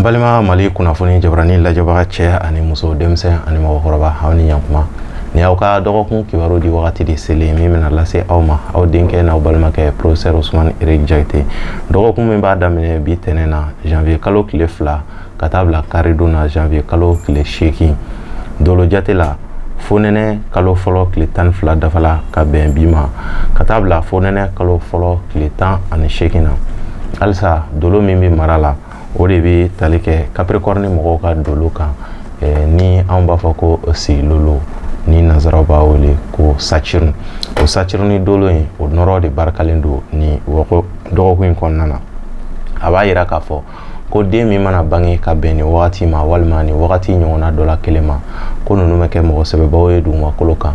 N balima Mali kunnafoni jabarani lajɛbaga, cɛ ani muso, denmisɛn ani mɔgɔkɔrɔba, aw ni ɲankuma. Ni aw ka dɔgɔkun kibaru di wagati de selen min bɛna lase aw ma, aw denkɛ n'aw balimakɛ, professeur Ousmane Eric Diakité. Dɔgɔkun min b'a daminɛ bi tɛnɛ na, janvier kalo tile 2, ka taa bila karidon na, janvier kalo tile 8. Dolo jate la, fonɛnɛ kalo fɔlɔ tile 12 dafala ka bɛn bi ma, ka taa bila fonɛnɛ kalo fɔlɔ tile 18 na. Halisa dolo min bɛ mara la, o de bɛ tali kɛ Capricorne mɔgɔw ka dolo kan, ni anw b'a fɔ ko Silolo, ni nanzaraw b'a wele ko Saturne. O Saturne dolo in, o nɔrɔ de barikalen don ni dɔgɔkun in kɔnɔna na. A b'a yira k'a fɔ ko den min mana bange ka bɛn nin wagati ma, walima nin wagati ɲɔgɔnna dɔ la kelen ma, ko ninnu bɛ kɛ mɔgɔ sɛbɛbaw ye dugumakolo kan.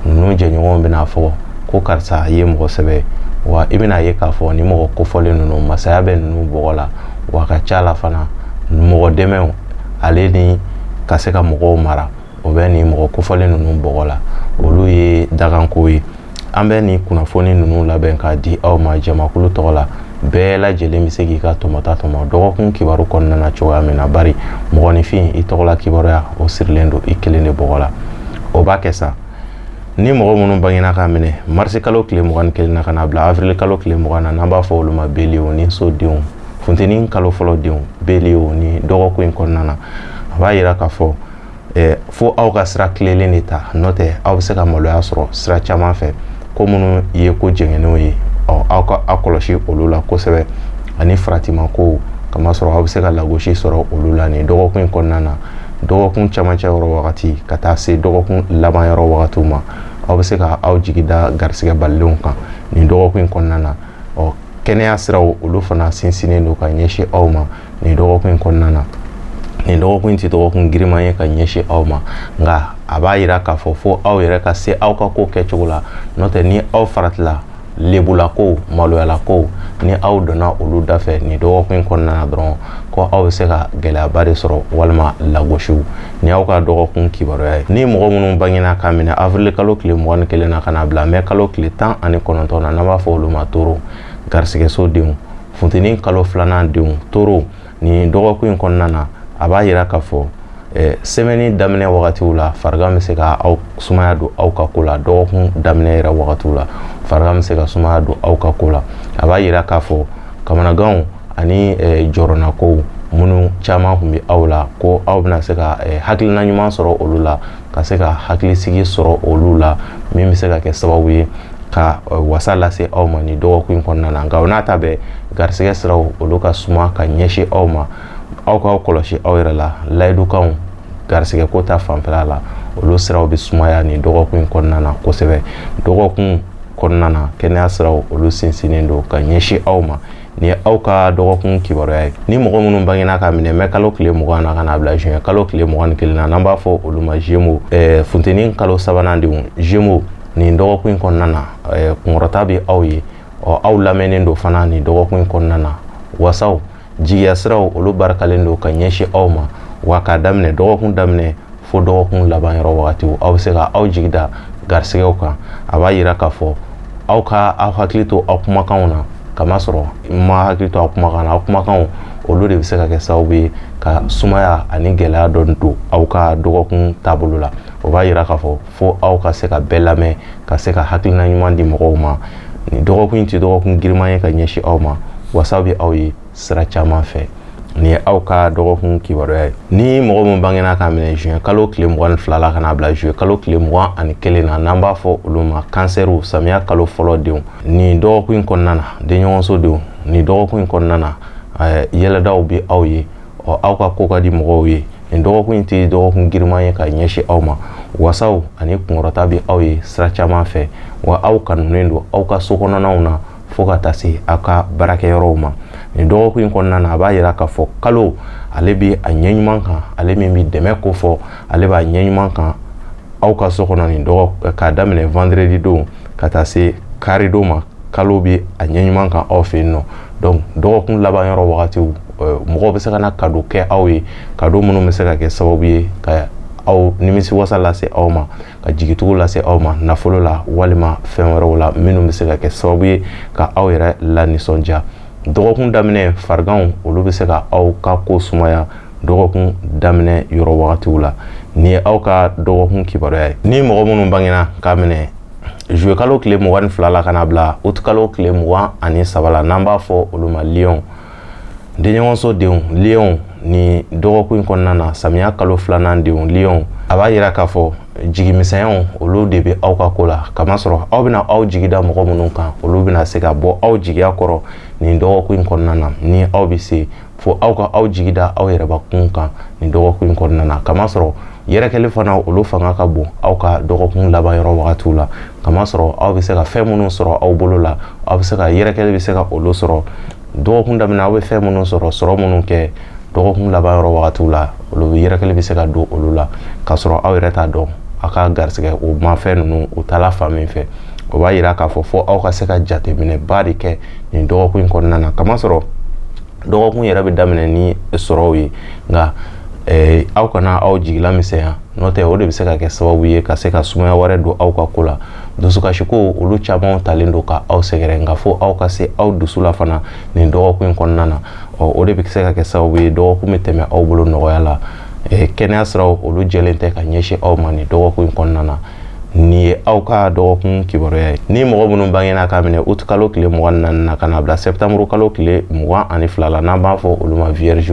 Ninnu jɛɲɔgɔnw bɛna fɔ ko karisa ye mɔgɔ sɛbɛ. Wa i bɛna ye k'a fɔ ni mɔgɔ kofɔlen ninnu, masaya bɛ ninnu bɔgɔ la. Wa ka ca la fana, mɔgɔ dɛmɛw ale ni ka se ka mɔgɔw mara, o bɛ nin mɔgɔ kofɔlen ninnu bɔgɔ la. Olu ye daganko ye. An bɛ nin kunnafoni ninnu labɛn k'a di aw ma jamakulu tɔgɔ la. Bɛɛ lajɛlen bɛ se k'i ka tɔmɔta tɔmɔ dɔgɔkun kibaru kɔnɔna na cogoya min na, bari mɔgɔninfin, i tɔgɔla kibaruya, o sirilen don i kelen de bɔgɔ la. O b'a kɛ sa, ni mɔgɔ minnu bangena k'a minɛ marisi kalo tile 21 na ka na bila avril kalo tile 20 na, n'an b'a fɔ olu ma bélier ni so denw, funteni kalo fɔlɔ denw, bélier, ni dɔgɔkun in kɔnɔna na, a b'a yira k'a fɔ fo aw ka sira tilelen de ta, n'o tɛ aw bɛ se ka maloya sɔrɔ sira caman fɛ. Ko minnu ye ko jɛngɛnenw ye, ɔ aw ka aw kɔlɔsi olu la kosɛbɛ, ani faratima kow, kamasɔrɔ aw bɛ se ka lagosi sɔrɔ olu la nin dɔgɔkun in kɔnɔna na. Dɔgɔkun camancɛ yɔrɔ wagati ka taa se dɔgɔkun laban yɔrɔ wagatiw ma, aw bɛ se ka aw jigi da garisigɛ balilenw kan nin dɔgɔkun in kɔnɔna na. Ɔ kɛnɛya siraw, olu fana sinsinnen don ka ɲɛsin aw ma nin dɔgɔkun in kɔnɔna na. Nin dɔgɔkun in tɛ dɔgɔkun giriman ye ka ɲɛsin aw ma, nka a b'a yira k'a fɔ fo aw yɛrɛ ka se aw ka ko kɛcogo la. N'o tɛ, ni aw faratila lebulako, maloyalako, ni aw donna olu dafɛ nin dɔgɔkun in kɔnɔna na dɔrɔn, ko aw bɛ se ka gɛlɛyaba de sɔrɔ walima lagosiw. Ni aw ka dɔgɔkun kibaruya ye, ni mɔgɔ minnu bangena k'a minɛ avril kalo tile 21 na ka na bila mɛ kalo tile 19 na, n'an b'a fɔ olu ma taureau, garisigɛso denw, funteni kalo filanan denw, taureau, nin dɔgɔkun in kɔnɔna na, a b'a yira k'a fɔ semaine daminɛ wagatiw la, farigan bɛ se ka aw sumaya don aw ka ko la. Dɔgɔkun daminɛ yɛrɛ wagatiw la, farigan bɛ se ka sumaya don aw ka ko la. A b'a yira k'a fɔ kamanaganw ani jɔrɔnakow minnu caman tun bɛ aw la, ko aw bɛna se ka hakilina ɲuman sɔrɔ olu la, ka se ka hakilisigi sɔrɔ olu la, min bɛ se ka kɛ sababu ye ka wasa lase aw ma nin dɔgɔkun in kɔnɔna na. Nka o n'a ta bɛɛ, garisigɛ siraw, olu ka suma ka ɲɛsin aw ma. Aw k'aw kɔlɔsi aw yɛrɛ la. Layidukanw, garisigɛ ko ta fanfɛla la, olu siraw bɛ sumaya nin dɔgɔkun in kɔnɔna na kosɛbɛ. Dɔgɔkun kɔnɔna na, kɛnɛya siraw, olu sinsinnen don ka ɲɛsin aw ma. Ni ye aw ka dɔgɔkun kibaruya ye. Ni mɔgɔ minnu bangena ka minɛ mɛ kalo tile 20 na ka na bila juin kalo tile 21 na, n'an b'a fɔ olu ma Gémeaux, funteni kalo sabanan denw, Gémeaux, nin dɔgɔkun in kɔnɔna na, kunkɔrɔta bɛ aw ye. Ɔ aw lamɛnnen don fana nin dɔgɔkun in kɔnɔna na. Wasaw, jigiya siraw, olu barikalen don ka ɲɛsin aw ma. Wa k'a daminɛ dɔgɔkun daminɛ fo dɔgɔkun laban yɔrɔ wagatiw, aw bɛ se ka aw jigi da garisigɛw kan. A b'a yira k'a fɔ aw ka aw hakili to aw kumakanw na, kamasɔrɔ ma hakili to aw kumakan na, aw kumakanw, olu de bɛ se ka kɛ sababu ye ka sumaya ani gɛlɛya dɔ don aw ka dɔgɔkun taabolo la. O b'a yira k'a fɔ fo aw ka se ka bɛɛ lamɛn, ka se ka hakilina ɲuman di mɔgɔw ma. Nin dɔgɔkun in tɛ dɔgɔkun giriman ye ka ɲɛsin aw ma. Wasa bɛ aw ye sira caman fɛ. Nin ye aw ka dɔgɔkun kibaruya ye. Ni mɔgɔ min bangena k'a minɛ juin kalo tile 22 la ka n'a bila juillet kalo tile 21 na, n'an b'a fɔ olu ma kansɛriw, samiya kalo fɔlɔ denw, nin dɔgɔkun in kɔnɔna na, denɲɔgɔnso denw, nin dɔgɔkun in kɔnɔna na, yɛlɛdaw bɛ aw ye. Ɔ aw ka ko ka di mɔgɔw ye. Nin dɔgɔkun in tɛ dɔgɔkun giriman ye ka ɲɛsin aw ma. Wasaw ani kunkɔrɔta bɛ aw ye sira caman fɛ. Wa aw kanunen don aw ka so kɔnɔnaw na fo ka taa se aw ka baarakɛyɔrɔw ma. Nin dɔgɔkun in kɔnɔna na, a b'a yira k'a fɔ kalo, ale bɛ a ɲɛ ɲuman kan, ale min bɛ dɛmɛ ko fɔ, ale b'a ɲɛ ɲuman kan aw ka so kɔnɔ nin dɔgɔ k'a daminɛ vendredi don ka taa se kari don ma. Kalo bɛ a ɲɛ ɲuman kan aw fɛ yen nɔ. Donc dɔgɔkun laban yɔrɔ wagatiw, mɔgɔw bɛ se ka na cadeau kɛ aw ye, cadeau minnu bɛ se ka kɛ sababu ye ka aw nimisi wasa lase aw ma, ka jigitugu lase aw ma nafolo la walima fɛn wɛrɛw la, minnu bɛ se ka kɛ sababu ye ka aw yɛrɛ la nisɔndiya. Dɔgɔkun daminɛ fariganw olu bɛ se ka aw ka ko sumaya dɔgɔkun daminɛ yɔrɔ wagatiw la. Nin ye aw ka dɔgɔkun kibaruya ye. Ni mɔgɔ minnu bangena k'a minɛ juillet kalo tile 22 la ka na bila août kalo tile 23 la, n'an b'a fɔ olu ma lion, denɲɔgɔnso denw, lion, ni dɔgɔkun in kɔnɔna na, samiya kalo filanan denw, lion, a b'a yira k'a fɔ jigimisɛnyaw olu de bɛ aw ka ko la, kamasɔrɔ aw bɛna aw jigi da mɔgɔ minnu kan, olu bɛna se ka bɔ aw jigiya kɔrɔ nin dɔgɔkun in kɔnɔna na. Ni aw bɛ se, fo aw ka aw jigi da aw yɛrɛbakun kan nin dɔgɔkun in kɔnɔna na, kamasɔrɔ yɛrɛkɛli fana olu fanga ka bon aw ka dɔgɔkun laban yɔrɔ wagatiw la, kamasɔrɔ aw bɛ se ka fɛn minnu sɔrɔ aw bolo la, aw bɛ se ka yɛrɛkɛli bɛ se ka olu sɔrɔ dɔgɔkun daminɛ, aw bɛ fɛn minnu sɔrɔ, sɔrɔ minnu kɛ dɔgɔkun laban yɔrɔ wagatiw la, olu yɛrɛkɛli bɛ se ka don olu la k'a sɔrɔ aw yɛrɛ t'a dɔn aw ka garisɛgɛ o mafɛn ninnu u taala fan min fɛ. O b'a yira k'a fɔ fo aw ka se ka jateminɛba de kɛ nin dɔgɔkun in kɔnɔna na, kamasɔrɔ dɔgɔkun yɛrɛ bɛ daminɛ ni sɔrɔw ye, nka aw kana aw jigila misɛnya, n'o tɛ o de bɛ se ka kɛ sababu ye ka se ka sumaya wɛrɛ don aw ka ko la. Dusukasiko olu caman talen don ka aw sɛgɛrɛ, nka fo aw ka se aw dusu la fana nin dɔgɔkun in kɔnɔna na. Ɔ, o de bɛ se ka kɛ sababu ye dɔgɔkun bɛ tɛmɛ aw bolo nɔgɔya la. Kɛnɛya siraw olu jɛlen tɛ ka ɲɛsin aw ma nin dɔgɔkun in kɔnɔna na. Nin ye aw ka dɔgɔkun kibaruya ye. Ni mɔgɔ minnu bangena k'a minɛ août kalo tile 24 na ka na bila septembre kalo tile 22 la, n'an b'a fɔ olu ma vierge,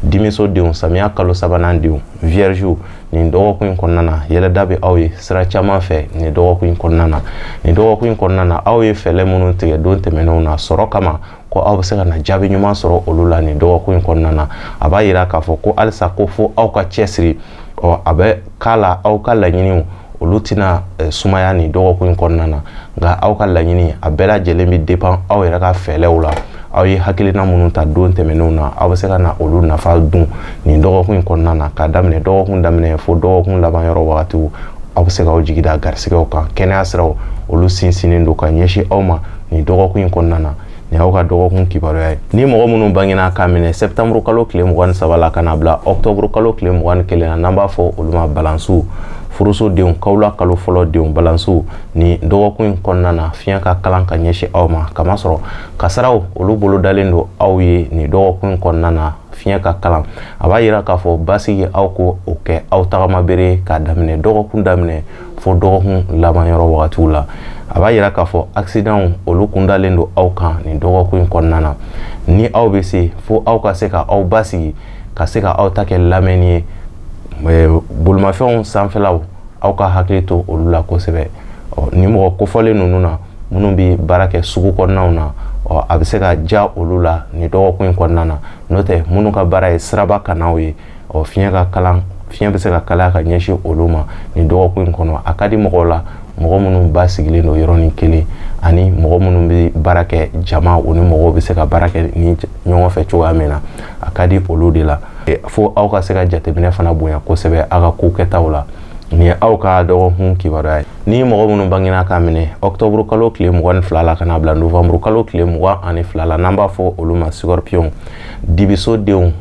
dimiso denw, samiya kalo sabanan denw, vierge, nin dɔgɔkun in kɔnɔna na, yɛlɛda bɛ aw ye sira caman fɛ nin dɔgɔkun in kɔnɔna na. Nin dɔgɔkun in kɔnɔna na, aw ye fɛɛrɛ minnu tigɛ don tɛmɛnenw na sɔrɔ kama ko aw bɛ se ka na jaabi ɲuman sɔrɔ olu la nin dɔgɔkun in kɔnɔna na, a b'a yira k'a fɔ ko halisa ko fo aw ka cɛsiri. Ɔ, a bɛ k'a la aw ka laɲiniw olu tɛna sumaya nin dɔgɔkun in kɔnɔna na, nka aw ka laɲini a bɛɛ lajɛlen bɛ dépend aw yɛrɛ ka fɛɛrɛw la. Aw ye hakilina minnu ta don tɛmɛnenw na, aw bɛ se ka na olu nafa dun nin dɔgɔkun in kɔnɔna na. K'a daminɛ dɔgɔkun daminɛ fo dɔgɔkun laban yɔrɔ wagatiw, aw bɛ se k'aw jigi da garisigɛw kan. Kɛnɛya siraw olu sinsinnen don ka ɲɛsin aw ma nin dɔgɔkun in kɔnɔna na. Nin y'aw ka dɔgɔkun kibaruya ye. Ni mɔgɔ minnu bangena k'a minɛ septembre kalo tile 23 la ka na bila octobre kalo tile 21 na, n'an b'a fɔ olu ma balansiw, furuso denw, kawula kalo fɔlɔ denw, balansiw, ni dɔgɔkun in kɔnɔna na, fiɲɛ ka kalan ka ɲɛsin aw ma, kamasɔrɔ kasaraw olu bolo dalen don aw ye nin dɔgɔkun in kɔnɔna na. Fiɲɛ ka kalan, a b'a yira k'a fɔ basigi aw ko o kɛ aw tagama bere k'a daminɛ dɔgɔkun daminɛ fo dɔgɔkun laban yɔrɔ wagatiw la. A b'a yira k'a fɔ accident olu kundalen don aw kan nin dɔgɔkun in kɔnɔna na. Ni aw bɛ se, fo aw ka se ka aw basigi, ka se ka aw ta kɛ lamɛnni ye. Bolimafɛnw sanfɛlaw, aw ka hakili to olu la kosɛbɛ. Ni mɔgɔ kofɔlen ninnu na, minnu bɛ baara kɛ sugu kɔnɔnaw na, ɔ, a bɛ se ka ja olu la nin dɔgɔkun in kɔnɔna na. N'o tɛ, minnu ka baara ye siraba kannaw ye, ɔ, fiɲɛ ka kalan, fiɲɛ bɛ se ka kalaya ka ɲɛsin olu ma nin dɔgɔkun in kɔnɔ. A ka di mɔgɔw la, mɔgɔ minnu ba sigilen don yɔrɔnin kelen, ani mɔgɔ minnu bɛ baara kɛ jama, o ni mɔgɔw bɛ se ka baara kɛ ni ɲɔgɔn fɛ cogoya min na, a ka di olu de la. Fo aw ka se ka jateminɛ fana bonya kosɛbɛ aw ka ko kɛtaw la. Nin ye aw ka dɔgɔkun kibaruya ye. Ni mɔgɔ minnu bangena k'a minɛ octobre kalo tile 22 la ka na bila novembre kalo tile 22 la, n'an b'a fɔ olu ma scorpion, dibiso denw,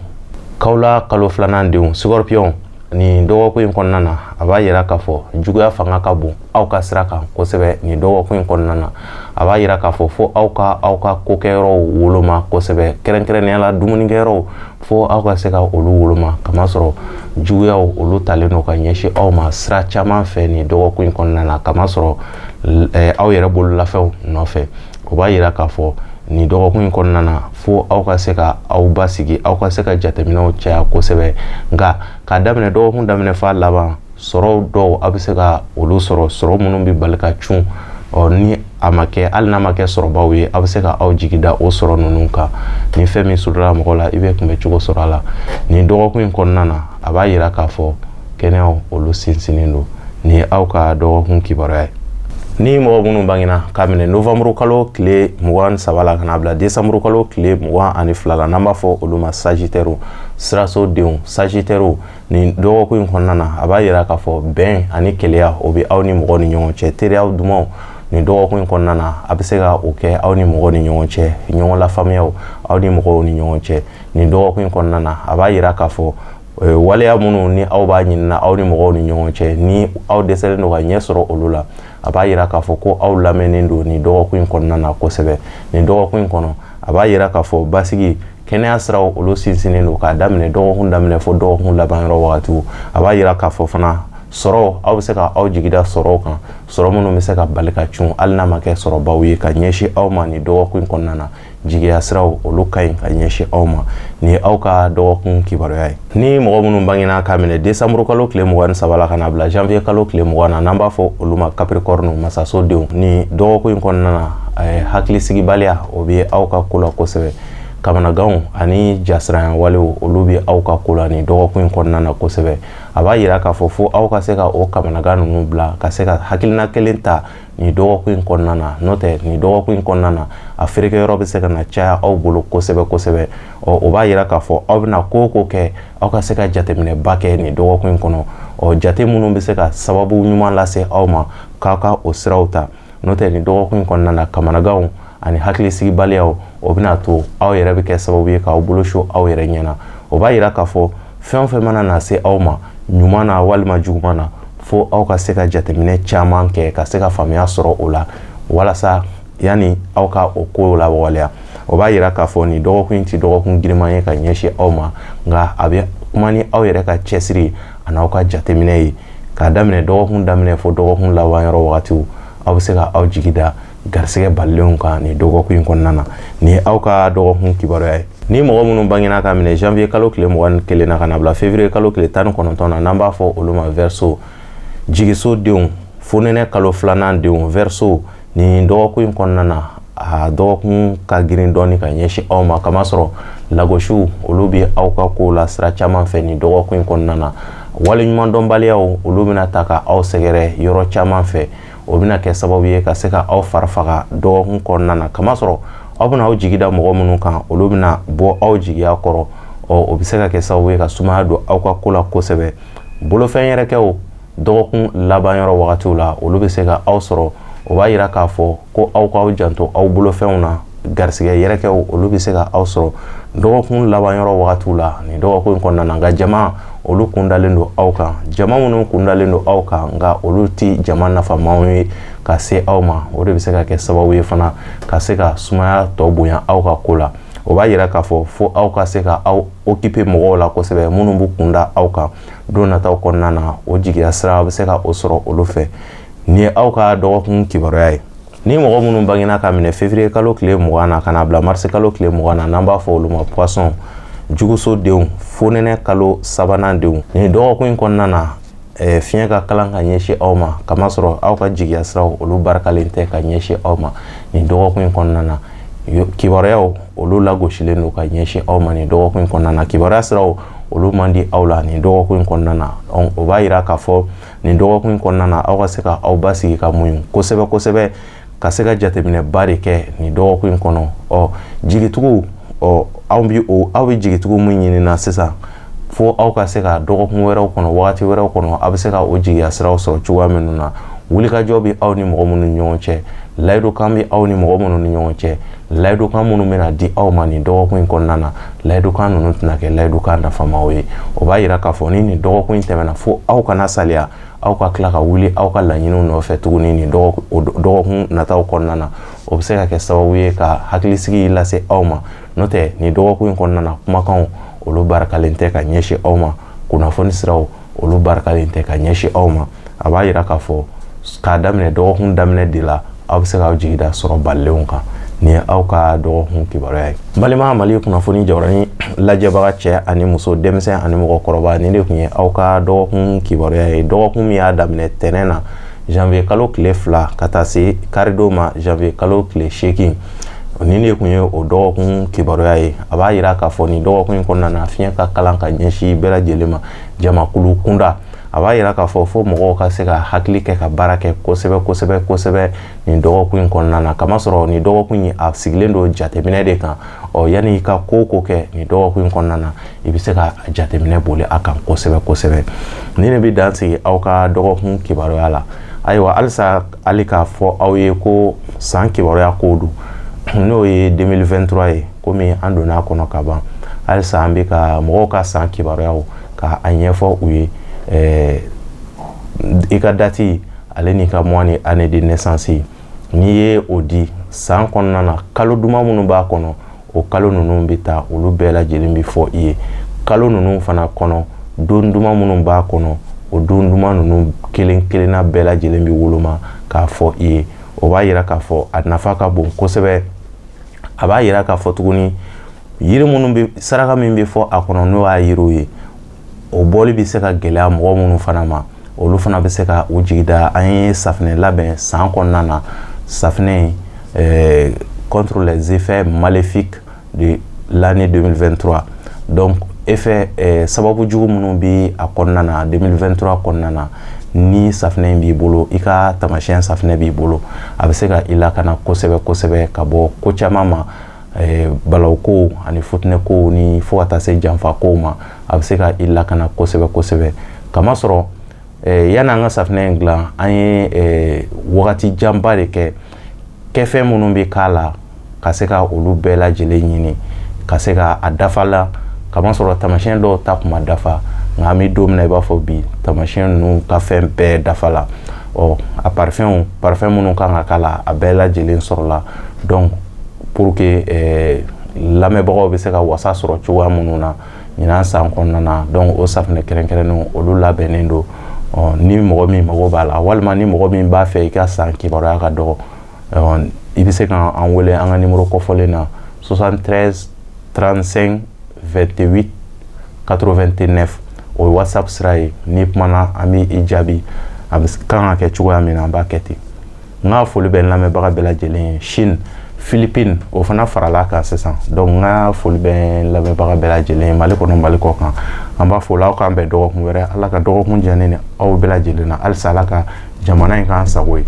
kawula kalo filanan denw, scorpion, nin dɔgɔkun in kɔnɔna na, a b'a yira k'a fɔ juguya fanga ka bon aw ka sira kan kosɛbɛ nin dɔgɔkun in kɔnɔna na. A b'a yira k'a fɔ fo aw ka aw ka kokɛyɔrɔw woloma kosɛbɛ, kɛrɛnkɛrɛnnenya la dumunikɛyɔrɔw, fo aw ka se ka olu woloma, kamasɔrɔ juguyaw olu talen don ka ɲɛsin aw ma sira caman fɛ nin dɔgɔkun in kɔnɔna na, kamasɔrɔ aw yɛrɛ bololafɛnw nɔfɛ. O b'a yira k'a fɔ nin dɔgɔkun in kɔnɔna na, fo aw ka se ka aw basigi, aw ka se ka jateminɛw caya kosɛbɛ. Nka k'a daminɛ dɔgɔkun daminɛ f'a laban, sɔrɔw dɔw a bɛ se ka olu sɔrɔ, sɔrɔ minnu bɛ bali ka cun. Ɔ, ni a ma kɛ, hali n'a ma kɛ sɔrɔbaw ye, a bɛ se ka aw jigi da o sɔrɔ ninnu kan. Ni fɛn min surula mɔgɔ la, i bɛ kunbɛ cogo sɔrɔ a la nin dɔgɔkun in kɔnɔna na. A b'a yira k'a fɔ kɛnɛyaw olu sinsinnen don. Nin ye aw ka dɔgɔkun kibaruya ye. Ni mɔgɔ minnu bangena k'a minɛ novembre kalo tile 23 la ka na bila décembre kalo tile 22 la, n'an b'a fɔ olu ma sagittaire, siraso denw, sagittaire, nin dɔgɔkun in kɔnɔna na, a b'a yira k'a fɔ bɛn ani keleya o bɛ aw ni mɔgɔ ni ɲɔgɔn cɛ. Teriyaw dumanw nin dɔgɔkun in kɔnɔna na, a bɛ se ka o kɛ aw ni mɔgɔ ni ɲɔgɔn cɛ, ɲɔgɔn lafaamuyaw aw ni mɔgɔw ni ɲɔgɔn cɛ nin dɔgɔkun in kɔnɔna na. A b'a yira k'a fɔ waleya minnu ni aw b'a ɲinina aw ni mɔgɔw ni ɲɔgɔn cɛ, ni aw dɛsɛlen don ka ɲɛ sɔrɔ olu la, a b'a yira k'a fɔ ko aw lamɛnnen don nin dɔgɔkun in kɔnɔna na kosɛbɛ. Nin dɔgɔkun in kɔnɔ, A b'a yira k'a fɔ basigi, kɛnɛya siraw, olu sinsinnen don k'a daminɛ dɔgɔkun daminɛ fo dɔgɔkun laban yɔrɔ wagatiw. A b'a yira k'a fɔ fana sɔrɔ, aw bɛ se ka aw jigi da sɔrɔw kan, sɔrɔ minnu bɛ se ka bali ka cun, hali n'a ma kɛ sɔrɔbaw ye ka ɲɛsin aw ma nin dɔgɔkun in kɔnɔna na. Jigiya siraw, olu ka ɲi ka ɲɛsin aw ma. Nin ye aw ka dɔgɔkun kibaruya ye. Ni mɔgɔ minnu bangena k'a minɛ desanburu kalo tile 23 la ka na bila janvier kalo tile 20 na, n'an b'a fɔ olu ma Capricorne, masaso denw, ni dɔgɔkun in kɔnɔna na, hakilisigibaliya, o bɛ aw ka ko la kosɛbɛ. Kamanaganw ani jasiranya walew, olu bɛ aw ka ko la nin dɔgɔkun in kɔnɔna na kosɛbɛ. A b'a yira k'a fɔ fo aw ka se ka o kamanagan ninnu bila, ka se ka hakilina kelen ta nin dɔgɔkun in kɔnɔna na. N'o tɛ, nin dɔgɔkun in kɔnɔna na, a feerekɛyɔrɔ bɛ se ka na caya aw bolo kosɛbɛ kosɛbɛ. Ɔ, o b'a yira k'a fɔ aw bɛna ko o ko kɛ, aw ka se ka jateminɛba kɛ nin dɔgɔkun in kɔnɔ. Ɔ, jate minnu bɛ se ka sababu ɲuman lase aw ma, k'aw ka o siraw ta. N'o tɛ, nin dɔgɔkun in kɔnɔna na, kamanaganw ani hakilisigibaliyaw, o bɛna to aw yɛrɛ bɛ kɛ sababu ye k'aw bolo su aw yɛrɛ ɲɛna. O b'a yira k'a fɔ fɛn o fɛn mana na se aw ma, ɲuman na walima juguman na, fo aw ka se ka jateminɛ caman kɛ, ka se ka faamuya sɔrɔ o la, walasa yanni aw ka o ko lawaleya. O b'a yira k'a fɔ nin dɔgɔkun in tɛ dɔgɔkun giriman ye ka ɲɛsin aw ma, nka a bɛ kuma ni aw yɛrɛ ka cɛsiri an'aw ka jateminɛ ye. K'a daminɛ dɔgɔkun daminɛ fo dɔgɔkun laban yɔrɔ wagatiw, aw bɛ se ka aw jigi da garisɛgɛ balilenw kan nin dɔgɔkun in kɔnɔna na. Nin ye aw ka dɔgɔkun kibaruya ye. Ni mɔgɔ minnu bangena ka minɛ janvier kalo tile 21 na ka na bila février kalo tile 19 na, n'an b'a fɔ olu ma Verseau, jigiso denw, fonɛnɛ kalo filanan denw, Verseau, nin dɔgɔkun in kɔnɔna na, a dɔgɔkun ka girin dɔɔni ka ɲɛsin aw ma, kamasɔrɔ lagosiw, olu bɛ aw ka kow la sira caman fɛ nin dɔgɔkun in kɔnɔna na. Waleɲumandɔnbaliyaw, olu bɛna ta ka aw sɛgɛrɛ yɔrɔ caman fɛ. O bɛna kɛ sababu ye ka se ka aw fari faga dɔgɔkun kɔnɔna na, kamasɔrɔ aw bɛna aw jigi da mɔgɔ minnu kan, olu bɛna bɔ aw jigiya kɔrɔ. Ɔ, o bɛ se ka kɛ sababu ye ka sumaya don aw ka ko la kosɛbɛ. Bolofɛn yɛrɛkɛw, dɔgɔkun laban yɔrɔ wagatiw la, olu bɛ se ka aw sɔrɔ. O b'a yira k'a fɔ ko aw k'aw janto aw bolofɛnw na. Garisɛgɛ yɛrɛkɛw, olu bɛ se ka aw sɔrɔ dɔgɔkun laban yɔrɔ wagatiw la nin dɔgɔkun in kɔnɔna na. Nka jama, olu kundalen don aw kan. Jama minnu kundalen don aw kan, nka olu ti jama nafamaw ye ka se aw ma, o de bɛ se ka kɛ sababu ye fana ka se ka sumaya tɔ bonya aw ka ko la. O b'a yira k'a fɔ fo aw ka se ka aw occuper mɔgɔw la kosɛbɛ minnu b'u kunda aw kan don nataw kɔnɔna na. O jigiya sira, a bɛ se ka o sɔrɔ olu fɛ. Nin ye aw ka dɔgɔkun kibaruya ye. Ni mɔgɔ minnu bangena ka minɛ février kalo tile 20 na ka na bila mars kalo tile 20 na, n'an b'a fɔ olu ma Poisson, juguso denw, fonɛnɛ kalo sabanan denw, nin dɔgɔkun in kɔnɔna na, fiɲɛ ka kalan ka ɲɛsin aw ma, kamasɔrɔ aw ka jigiya siraw, olu barikalen tɛ ka ɲɛsin aw ma nin dɔgɔkun in kɔnɔna na. Kibaruyaw, olu lagosilen don ka ɲɛsin aw ma nin dɔgɔkun in kɔnɔna na. Kibaruya siraw, olu man di aw la nin dɔgɔkun in kɔnɔna na. O b'a yira k'a fɔ nin dɔgɔkun in kɔnɔna na, aw ka se ka aw basigi ka muɲu kosɛbɛ kosɛbɛ, ka se ka jateminɛba de kɛ nin dɔgɔkun in kɔnɔ. Ɔ, jigitigiw, ɔ, aw bi o aw bɛ jigitigiw min ɲini na sisan, fo aw ka se ka dɔgɔkun wɛrɛw kɔnɔ, wagati wɛrɛw kɔnɔ, aw bɛ se ka o jigiya siraw sɔrɔ cogoya minnu na. Wulikajɔ bɛ aw ni mɔgɔ minnu ni ɲɔgɔn cɛ, layidukan bɛ aw ni mɔgɔ minnu ni ɲɔgɔn cɛ, layidukan minnu bɛna di aw ma nin dɔgɔkun in kɔnɔna na, layidukan ninnu tɛna kɛ layidukan nafamaw ye. O b'a yira k'a fɔ ni nin dɔgɔkun in tɛmɛna, fo aw kana saliya, aw ka tila ka wuli aw ka laɲiniw nɔfɛ tuguni nin dɔgɔkun nataw kɔnɔna na. O bɛ se ka kɛ sababu ye ka hakilisigi lase aw ma. N'o tɛ, nin dɔgɔkun in kɔnɔna na, kumakanw, olu barikalen tɛ ka ɲɛsin aw ma. Kunnafoni siraw, olu barikalen tɛ ka ɲɛsin aw ma. A b'a yira k'a fɔ k'a daminɛ dɔgɔkun daminɛ de la, aw bɛ se k'aw jigi da sɔrɔ balilenw kan. Nin ye aw ka dɔgɔkun kibaruya ye. Balima Mali kunnafoni jabaranin lajɛbaga cɛ ani muso, denmisɛn ani mɔgɔkɔrɔba, nin de tun ye aw ka dɔgɔkun kibaruya ye, dɔgɔkun min y'a daminɛ tɛnɛn na, janvier kalo tile 2, ka taa se karidon ma, janvier kalo tile 8. Nin de tun ye o dɔgɔkun kibaruya ye. A b'a yira k'a fɔ nin dɔgɔkun in kɔnɔna na, fiɲɛ ka kalan ka ɲɛsin bɛɛ lajɛlen ma, jamakulu kunda. A b'a yira k'a fɔ fo mɔgɔw ka se ka hakili kɛ ka baara kɛ kosɛbɛ kosɛbɛ kosɛbɛ nin dɔgɔkun in kɔnɔna na, kamasɔrɔ nin dɔgɔkun in, a sigilen don jateminɛ de kan. Ɔ, yanni i ka ko o ko kɛ nin dɔgɔkun in kɔnɔna na, i bɛ se ka jateminɛ boli a kan kosɛbɛ kosɛbɛ. Nin de bɛ dan sigi aw ka dɔgɔkun kibaruya la. Ayiwa, halisa hali k'a fɔ aw ye ko san kibaruya ko don, n'o ye 2023 ye, komi an donna a kɔnɔ ka ban. Halisa an bɛ ka mɔgɔw ka san kibaruyaw ka a ɲɛfɔ u ye. I ka date ale n'i ka mois ni année de naissance, n'i ye o di, san kɔnɔna na, kalo duman minnu b'a kɔnɔ. O kalo ninnu bɛ ta, olu bɛɛ lajɛlen bɛ fɔ i ye. Kalo ninnu fana kɔnɔ, don duman minnu b'a kɔnɔ, o don duman ninnu kelen kelenna bɛɛ lajɛlen bɛ woloma k'a fɔ i ye. O b'a yira k'a fɔ a nafa ka bon kosɛbɛ. A b'a yira k'a fɔ tuguni, yiri minnu bɛ, saraka min bɛ fɔ a kɔnɔ, n'o y'a yiriw ye, o bɔli bɛ se ka gɛlɛya mɔgɔ minnu fana ma, olu fana bɛ se ka u jigi da. An ye safinɛ labɛn san kɔnɔna na, safinɛ contre les effets maléfiques de l'année 2023. Donc effet sababu jugu minnu bɛ a kɔnɔna na, 2023 kɔnɔna na, ni safinɛ in b'i bolo, i ka tamasiyɛn safinɛ b'i bolo, a bɛ se ka i lakana kosɛbɛ kosɛbɛ ka bɔ ko caman ma, balawu kow ani futinɛ kow, ni fo ka taa se janfa kow ma. A bɛ se ka i lakana kosɛbɛ kosɛbɛ. Kamasɔrɔ yanni an ka safinɛ in dilan, an ye wagati janba de kɛ kɛfɛn minnu bɛ k'a la, ka se ka olu bɛɛ lajɛlen ɲini ka se ka a dafa la. Kamasɔrɔ tamasiyɛn dɔw ta kun ma dafa, nka an bɛ don min na i b'a fɔ bi, tamasiyɛn ninnu ka fɛn bɛɛ dafa la. Ɔ a parfɛnw, parfɛn minnu kan ka k'a la, a bɛɛ lajɛlen sɔrɔla. Donc pour que lamɛnbagaw bɛ se ka wasa sɔrɔ cogoya minnu na ɲinan san kɔnɔna na, donc o safinɛ kɛrɛnkɛrɛnnenw, olu labɛnnen don. Ɔ ni mɔgɔ min mago b'a la, walima ni mɔgɔ min b'a fɛ i ka san kibaruya ka dɔgɔ, i bɛ se ka an wele an ka nimoro kɔfɔlen na: 73 35 28 89. O ye WhatsApp sira ye. N'i kumana, an b'i jaabi. A bɛ kan ka kɛ cogoya min na, an b'a kɛ ten. N ka foli bɛ n lamɛnbaga bɛɛ lajɛlen ye. Chine, Philippines, o fana farala kan sisan. Donc n ka foli bɛ n lamɛnbaga bɛɛ lajɛlen ye, Mali kɔnɔ, Mali kɔ kan. An b'a fɔ o la, aw k'an bɛn dɔgɔkun wɛrɛ. Ala ka dɔgɔkun diya ne ni aw bɛɛ lajɛlen na. Halisa, Ala ka jamana in k'an sago ye.